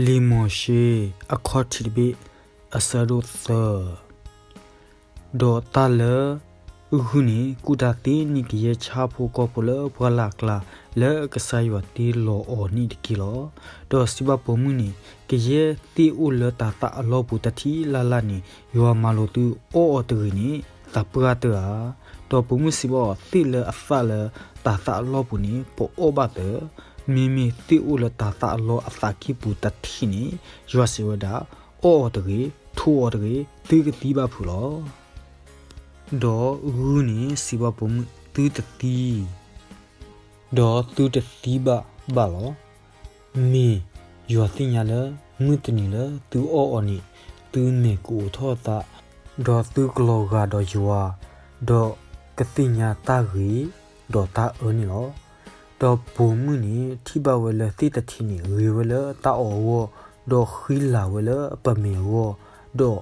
လံာ်မိၤၡ့ အခီၣ်ထံးတဘ့ၣ် အဆၢဒိၣ်သၢ. ဒီးတၢ်လၢဂုၢ်န့ၣ် ကူၣ်တၢ်သ့န့ၢ်ကယဲၢ်ဆၣ်ဖိကီၢ်ဖိလၢပှၢ်လၢ်ကျါ လၢကစၢ်ယွၤတ့လီၤအီၤန့ၣ်တက့ၢ်လီၤ. ဒီးစံးဘၣ်ပိာ်မုၣ်န့ၣ်, ကယဲၢ်သ့ၣ်အိၣ်လၢတၤသၣ်အလီၢ်ပူၤတထံးလၢ်လၢ်န့ၣ် ယွၤမၤလိာ်သုအီၣ်အီၤတဂ့ၤန့ၣ် သးပှၢ်တၢၢ်ဧါ. ဒီးပိာ်မုၣ်စံးဘၣ်အီၤ, သ့ၣ်လၢအသၣ်လၢတၤသၣ်အလီၢ်ပူၤန့ၣ် ပအီၣ်ဘၣ်သၢ, မ့မ့ၢ်သ့ၣ်အိၣ်လၢတၤသၣ်အလီၢ်အသးကံၢ်ပူၤတထံးန့ၣ် ယွၤစံးဝဲဒၣ်, အီၣ်အီၤတဂ့ၤ, ထိအီၤတဂ့ၤ, သုကသံဘၣ်ဖုးလီၤ. ဒီးဂုၢ်န့ၣ်စံးဘၣ်ပိာ်မုၣ်, သုတသံ, ဒီးသုတသံဘၣ်ဘၣ်လီၤ. မ့ၢ်ယွၤသ့ၣ်ညါလၢ မုၢ်တနံၤလၢသုအီၣ်အီၤန့ၣ် သုမဲာ်ကအိးထီၣ်အသး, ဒီးသုကလီၤဂာ်ဒီးယွၤ, ဒီးကသ့ၣ်ညါတၢ်ဂ့ၤဒီးတၢ်အၢန့ၣ်လီၤ. ဒီးပိာ်မုၣ်န့ၣ်ထံၣ်ဘၣ်ဝဲလၢသ့ၣ်တထံးန့ၣ် ဂ့ၤဝဲလၢတၢ်အီၣ်အဂီၢ်, ဒီးဃံလၤဝဲလၢပမဲာ်အဂီၢ်, ဒီး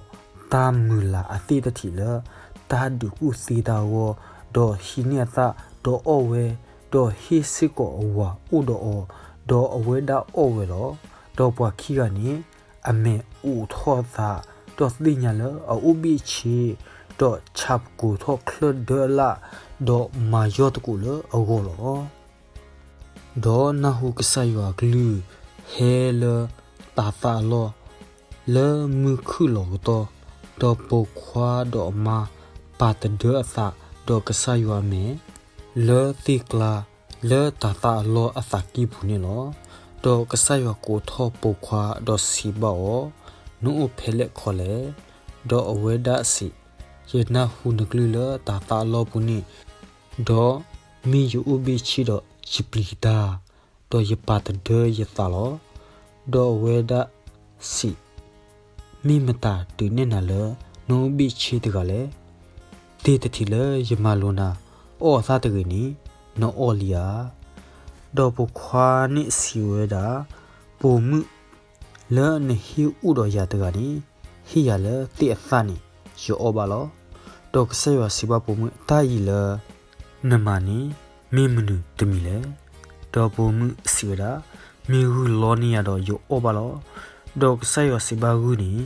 တၢ်မုာ်လၤအသ့ၣ်တထံးလၢ တၢ်ဒုးကူၣ်သ့တၢ်အဂီၢ်, ဒီးဟံးန့ၢ်အသၣ်ဒီးအီၣ်ဝဲ, ဒီးဟ့ၣ်စ့ၢ်ကီးအဝၤအိၣ်ဒီးအီၤ, ဒီးအဝဲဒၣ်အီၣ်ဝဲလီၤ. ဒီးပှၤခံဂၤန့ၣ် အမဲာ်အိးထီၣ်အသး, ဒီးသ့ၣ်ညါလၢအအိၣ်ဘ့ၣ်ဆ့, ဒီးဆၣ်ကိးထီၣ်ချၢၣ်ဒၢအလၣ်, ဒီးမၤယီၢ်သကိးလၢအဂီၢ်လီၤ. ဒီးနၢ်ဟူကစၢ်ယွၤအကလုၢ် ဟဲလၢတၤသၣ်အလီၢ် လၢမုၢ်ခုၣ်လီၤကတီၢ်, ဒီးပိာ်ခွါဒီးအမါပာ်တဒၢအသးဒီးကစၢ်ယွၤအမဲာ် လၢသ့ၣ်ကျါလၢတၤသၣ်အလီၢ်အသးကံၢ်ပူၤန့ၣ်လီၤ. ဒီးကစၢ်ယွၤကိးထီၣ်ပိာ်ခွါဒီးစံးဘၣ်အီၤ, နအိၣ်ဖဲလဲၣ်ခီလဲၣ်. ဒီးအဝဲဒၣ်စံး, ယနၢ်ဟူနကလုၢ်လၢတၤသၣ်အလီၢ်ပူၤန့ၣ်, ဒီးမ့ၢ်ယအိၣ်ဘ့ၣ်ဆ့ဒီးယပျံၤတၢ်, ဒီးယပာ်တဒၢယသးလီၤ. ဒီးအဝဲဒၣ်စံး, မ့ၢ်မတၤဒုးနဲၣ်နၤလၢနအိၣ်ဘ့ၣ်ဆ့တဂၤလဲၣ်. သ့ၣ်တထံးလၢယမၤလိာ်နၤအီၣ်အသၣ်တဂ့ၤန့ၣ် နအီၣ်လံဧါ. ဒီးပိာ်ခွါန့ၣ်စံးဝဲဒၣ်, ပိာ်မုၣ်လၢနဟ့ၣ်အိၣ်ဒီးယၤတဂၤန့ၣ် ဟ့ၣ်ယၤလၢသ့ၣ်အသၣ်န့ၣ် ယအီၣ်ဘၣ်လီၤ. ဒီးကစၢ်ယွၤစံးဘၣ်ပိာ်မုၣ်, တၢ်အံၤလၢနမၤန့ၣ် မ့ၢ်မနုၤတမံၤလဲၣ်. ဒီးပိာ်မုၣ်စံးဝဲဒၣ်, မ့ၢ်ဂုၢ်လီန့ၢ်ယၤဒီးယအီၣ်ဘၣ်လီၤ. ဒီးကစၢ်ယွၤစံးဘၣ်ဂုၢ်န့ၣ်,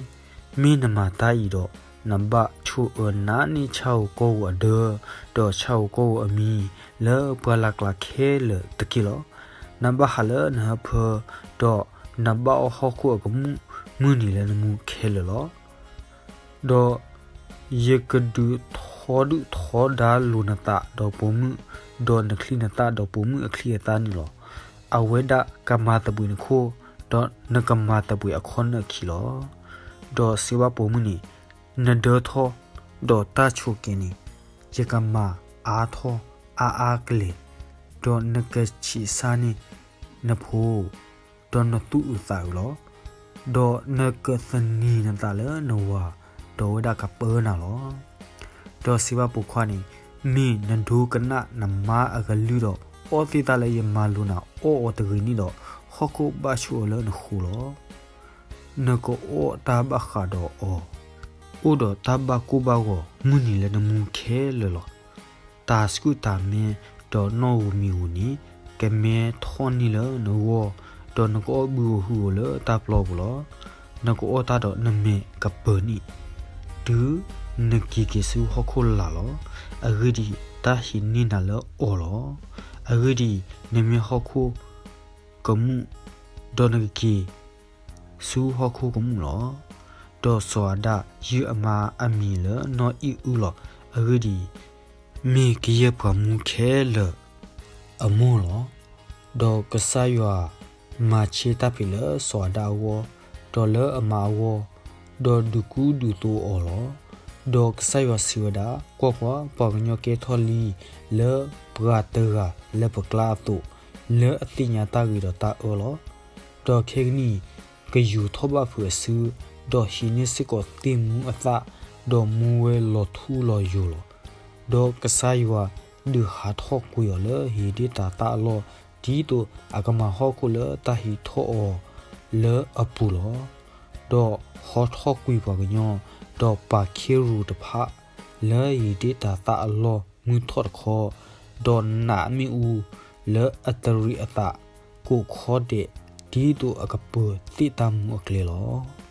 မ့ၢ်နမၤတၢ်အံၤဒီး နဘၣ်ဆိၣ်အၢနးန့ၢ်ဆၣ်ဧိၤကီၢ်ဧိၤအဒၢ, ဒီးဆၣ်ဧိၤကီၢ်ဧိၤအမံၤ လၢပှၢ်လၢ်ကျါခဲလၢာ်တက့ၢ်လီၤ. နဘၣ်ဟးလၢနဟၢဖၢ, ဒီးနဘၣ်အီၣ်ဟီၣ်ခိၣ်အကမူၣ်မုၢ်နံၤလၢနမူခဲလၢာ်လီၤ. ဒီးယကဒုးထီဒုၣ်ထီဒါလိာ်နသးဒီးပိာ်မုၣ်, ဒီးနချံနသၣ်ဒီးပိာ်မုၣ်အချံအသၣ်န့ၣ်လီၤ. အဝဲဒၣ်ကမၤသဘှံးနခိၣ်, ဒီးနကမၤသဘှံးအခီၣ်နၢၣ်အခံလီၤ. ဒီးစံးဘၣ်ပိာ်မုၣ်န့ၣ်, နဒၢထီၣ်ဒီးတၢ်ဆိးက့န့ၣ် ယကမၤအါထီၣ်အါအါကလဲာ်, ဒီးနကဆံးစၢ်န့ၢ်နဖိ ဒီးနသူၣ်အုးသးအုးလီၤ. ဒီးနကသန့ၤနသးလၢနဝၤ, ဒီးအဝဲဒၣ်ကပၢနၤလီၤ. ဒီးစံးဘၣ်ပိာ်ခွါန့ၣ်, မ့ၢ်နဒိကနၣ်နမါအကလုၢ်ဒီး အီၣ်သ့ၣ်တၢ်လၢယမၤလိာ်နၤအီၣ်အီၤတဂ့ၤန့ၣ်ဒီး, ဟီၣ်ခိၣ်ဘၣ်ဆိၣ်အၢလၢနဃိလီၤ. နကအီၣ်တၢ်ဘၣ်ဃးဒီးအီၤ, အိၣ်ဒီးတၢ်ဘၣ်ကိၢ်ဘၣ်ဂီၤမုၢ်နံၤလၢနမူခဲလၢာ်လီၤ. တၢ်ဆှုၣ်တၢ်မဲဒီးနီၣ်ဧိၤမံၤဧိၤန့ၣ် ကမဲထီၣ်န့ၢ်လၢနဂီၢ်, ဒီးနကအီၣ်ဘှံးဧိၤဟုၣ်ဧိၤလၢတၢ်ပျီပူၤလီၤ. နကအီၣ်တၢ်ဒီးနမဲာ်ကပၢၤန့ၣ်, တုၤနက့ၤက့ၤဆူဟီၣ်ခိၣ်လာ်လီၤ. အဂ့ၢ်ဒ်အံၤ, တၢ်ဟံးန့ၢ်နၤလၢအီၤလီၤ. အဂ့ၢ်ဒ်အံၤ, နမ့ၢ်ဟီၣ်ခိၣ်ကမူၣ်, ဒီးနကက့ၤ ဆူဟီၣ်ခိၣ်ကမူၣ်လီၤ. ဒီးစီၤအၤဒၣ်ယုၢ်အမါအမံၤလၢနီၢ်အံၣ်အူလီၤ. အဂ့ၢ်ဒ်အံၤ, မ့ၢ်ကယဲၢ်ပှၤမူခဲလၢာ်အမိၢ်လီၤ. ဒီးကစၢ်ယွၤမၤဆ့တၢ်ဖံးလၢစီၤအၤဒၣ်အဂီၢ်, ဒီးလၢအမါအဂီၢ်, ဒီးဒုးကူဒုးသိးအီၤလီၤ. ဒီးကစၢ်ယွၤစံးဝဲဒၣ်, ကွၢ်ကွၢ်, ပှၤကညီကဲထီၣ်လံလၢပှၤတဂၤလၢပကျါအသိး, လၢအသ့ၣ်ညါတၢ်ဂ့ၤဒီးတၢ်အၢလီၤ. ဒီးခဲကနံၣ်အံၤ, ကယူၤထီၣ်ဘၣ်ဖုးအစု, ဒီးဟံးန့ၢ်စ့ၢ်ကီးသ့ၣ်မူအသၣ်, ဒီးမူဝဲလီၤထူလီၤယိာ်လီၤ. ဒီးကစၢ်ယွၤဒုးဟးထီၣ်ကွံာ်အီၤလၢဟံၣ်ဒ့ၣ်တၤသၣ်အလီၢ်, ဒ်သိးအကမၤဟီၣ်ခိၣ်လၢတၢ်ဟံးထီၣ်အီၤလၢအပူၤလီၤ. ဒီးဟီထီၣ်ကွံာ်ပှၤကညီ, ဒီးပာ်ခ့ရူၤတဖၣ်လၢဟံၣ်ဒ့ၣ်တၤသၣ်အလီၢ်မုၢ်ထီၣ်တခီ, ဒီးနးမ့ၣ်အူလၢအတရံးအသးကိးခီဒဲး ဒ်သိးအကပၢၤသ့ၣ်တၢ်မူအကျဲလီၤ.